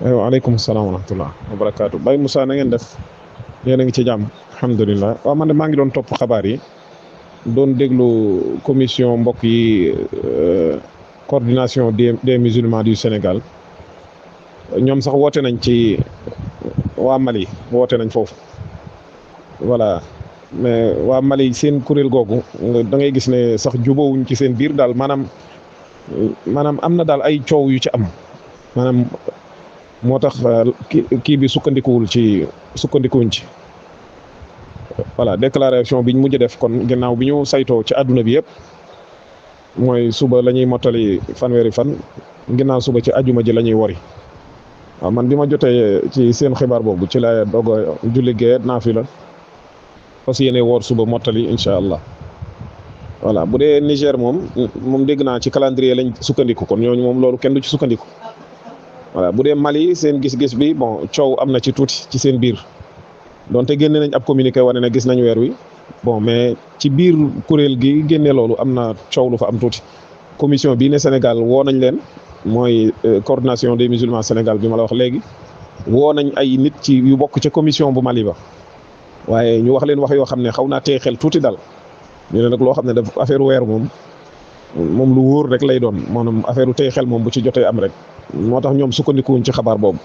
waaleykum salaam wa rahmatullah wa barakaatu. Baye Moussa na ngeen def yéen a ngi ci jàmm alhamdulilah. waaw man de maa ngi doon topp xabaar yi doon déglu commission mbokk yi coordination des musulmans du Sénégal ñoom sax woote nañ ci waa Mali woote nañ foofu voilà mais waa Mali seen kuréel googu da ngay gis ne sax jubóowuñ ci seen biir daal maanaam am na daal ay coow yu ci am maanaam moo tax kii bi sukkandikuwuñ ci voilà déclaration biñ mujj def kon ginnaaw bi ñu saytoo ci àdduna bi yëpp mooy suba la ñuy mottali fanweeri fan ginnaaw suba ci ajuma ji la ñuy wori waaw man bi ma jotee ci seen xibaar boobu ci la doog a julli gee naafila fas yéene woor suba mottali incha allah voilà bu dee Niger moom dégg naa ci calendrier lañ sukkandiku kon ñooñu moom loolu kenn du ci sukkandiku voilà bu dee Mali seen gis-gis bi bon coow am na ci tuuti ci seen biir donte génne nañ ab communiqué wane ne gis nañ weer wi bon mais ci biir kuréel gi génne loolu am na coow lu fa am tuuti commission bii ne Sénégal woo nañ leen mooy coordination des musulmans Sénégal bi ma la wax léegi woo nañ ay nit ci yu bokk ca commission bu Mali ba waaye ñu wax leen wax yoo xam ne xaw naa tee xel tuuti daal ñu ne nag loo xam ne daf affaire weer moom lu wóor rek lay doon maanaam affaire u tey xel moom bu ci jotee am rek moo tax ñoom sukkandikuwuñ ci xabaar boobu.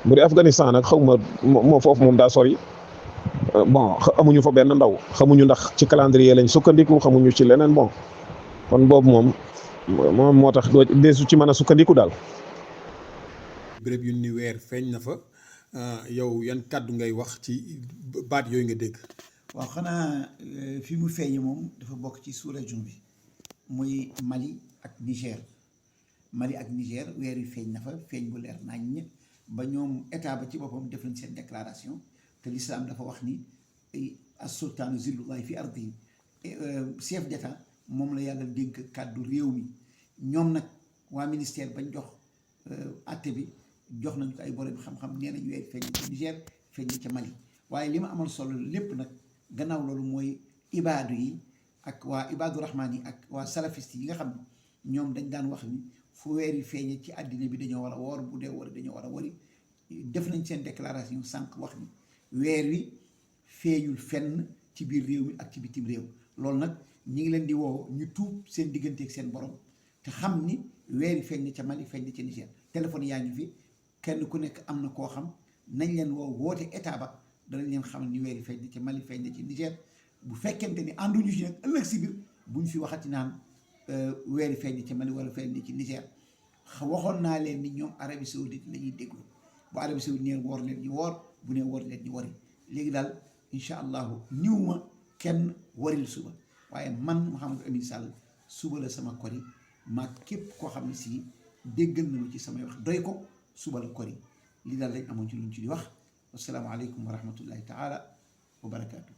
bu dee Afghanistan nag xaw ma moo foofu moom daa sori bon amuñu fa benn ndaw xamuñu ndax ci calendrier lañ sukkandiku xamuñu ci leneen bon kon boobu moom moo tax doo deesu ci mën a sukkandiku daal. béréb yu ni weer feeñ na fa yow yan kàddu ngay wax ci baat yooyu nga dégg. waaw xanaa fi mu feeñe moom dafa bokk ci sous-région bi muy Mali ak Niger weer yu feeñ na fa feeñ bu leer nañ ba ñoom état ba ci boppam def nañ seen déclaration te l'islam dafa wax ni as-sultaanu zillullahi fi ardihi chef d'état moom la yàlla dénk kàddu réew mi ñoom nag waa ministère bañ jox àtte bi jox nañ ko ay borom xam-xam nee nañ weer feeñ ca Niger feeñ ca Mali waaye li ma amal solo lépp nag gannaaw loolu mooy ibaadu yi ak waa ibaadu rahmaan yi ak waa salafiste yi nga xam ne ñoom dañ daan wax ni fu weer yi feeñe ci àddina bi dañoo war a woor bu dee woor dañoo war a wori def nañ seen déclaration sànq wax ni weer wi feeñul fenn ci biir réew mi ak ci bitim réew loolu nag ñi ngi leen di woo ñu tuub seen diggante ak seen borom te xam ni weer yi feeñ na ca Mali feeñ na ca Niger téléphone yaa ngi fi kenn ku nekk am na koo xam nañ leen woo woote état ba danañ leen xamal ni weer yi feeñ na ca Mali feeñ na ci Niger bu fekkente ni ànduñu ci nag ëllëg si biir buñ fi waxati naan weer yi feeñ na ca Mali wala feeñ na ci Niger waxoon naa leen ni ñoom Arabie Saoudite la ñuy déglu bu Arabie Saoudite nee woor leen ñu woor bu nee woor leen ñu wori léegi daal incha allahu ñëw ma kenn waril suba waaye man Mouhamadou Amine Sall suba la sama kori maa képp koo xam ne si déggal na ma ci samay wax doy ko suba la kori li daal lañ amoon ci luñ ci di wax wasalaamaaleykum wa rahmatullahi taala wa barakaatu.